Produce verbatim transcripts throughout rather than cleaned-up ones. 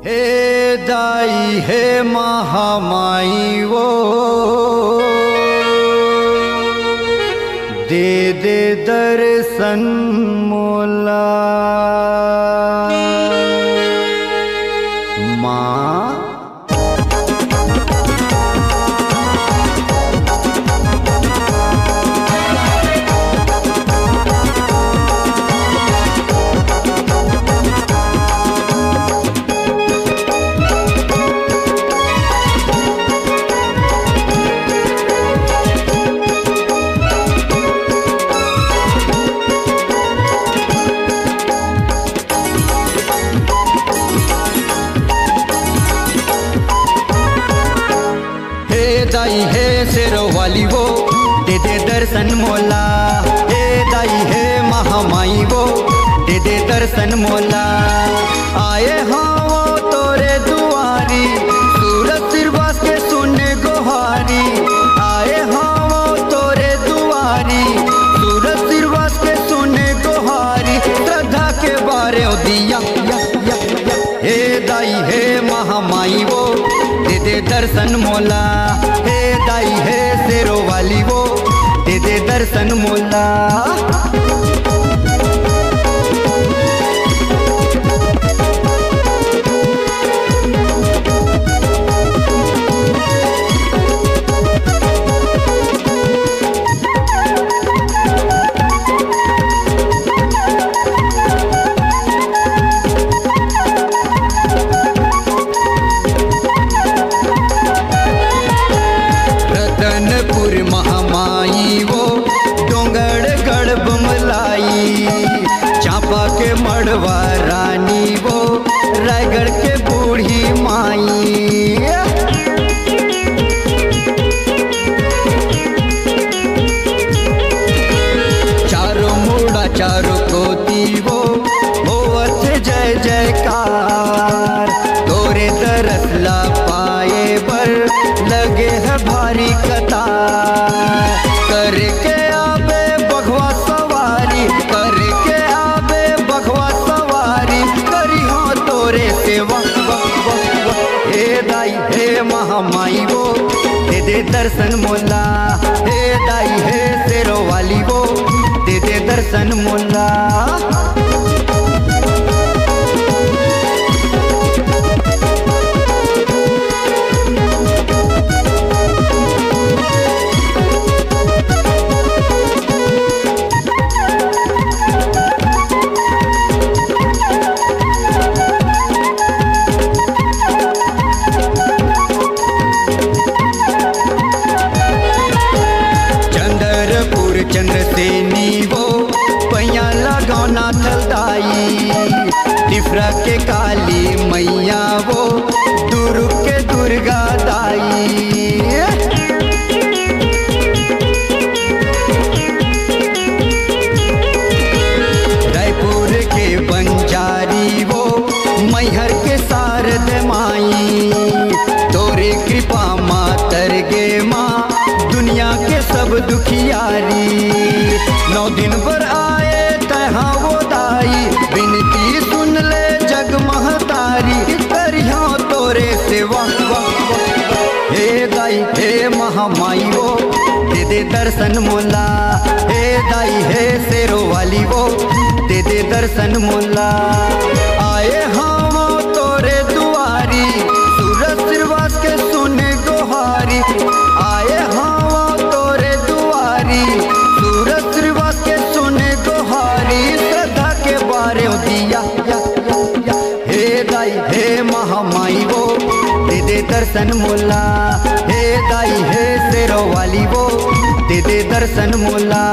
ए दाई हे महामाई वो, दे दे दर्शन मोला। माँ। हे दाई हे शेरो वाली वो, दे दे दर्शन मोला। हे दाई हे महामाई वो, दे दे दर्शन मोला। आए हावो तोरे दुआरी, सूरज सिरवास के सुने गोहारी। आए हावो तोरे दुआरी, सूरज सिरवास के सुने गोहारी। श्रद्धा के बारे ओ दिया, या, या, या। हे दाई हे महामाई वो, दे दे दर्शन मोला। हे दाई हे शेरो वाली वो, दे दे दर्शन मोला। रतनपुर महामाई वो, डोंगरगढ़ बमलाई, चांपा के मड़वा रानी वो, रायगढ़ के बूढ़ी माई। चारों मुड़ा चारों कोती वो, होवत जय जयकार। तोरे दरस ला पाए बर लगे है भारी कतार। करके आबे बघवा सवारी, करके आबे बघवा सवारी, करिहो तोरे सेवा। वाह, वाह, वाह। हे दाई हे महामाई वो, दे दे दर्शन मोला। हे दाई हे शेरो वाली वो, दे दे दर्शन मोला। चंद्रपुर चंद्रसेनी वो, पैया लगाना थलदाई। टिफरा के काली मैया वो, दुर्ग के दुर्गा दाई। रायपुर के बंजारी वो, मैहर के शारद माई। तोरे कृपा मातर गे माँ, दुनिया के सब दुखियारी। नौ दिन बर आए तैहा वो दाई, बिनती सुन ले जग महतारी। करिहो तोरे सेवा। हे दाई हे महामाई वो, दे दे दर्शन मोला। हे दाई हे शेरो वाली वो, दे दे दर्शन मोला। आए हावो तोरे दुआरी, सूरज सिरवास के सुने गोहारी। आए हावो तोरे दुआरी, सूरज सिरवास के सुने गोहारी। श्रद्धा के बारे ओ दिया, या, या, या। हे दाई हे महामाई वो, दे दे दर्शन मोला। हे दाई हे शेरो वाली वो, दे दे दर्शन मोला।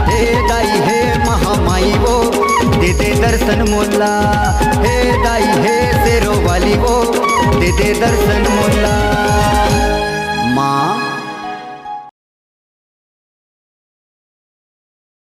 हे दाई हे महामाई वो, दे दे दर्शन मोला। हे दाई हे शेरो वाली वो, दे दे दर्शन मोला।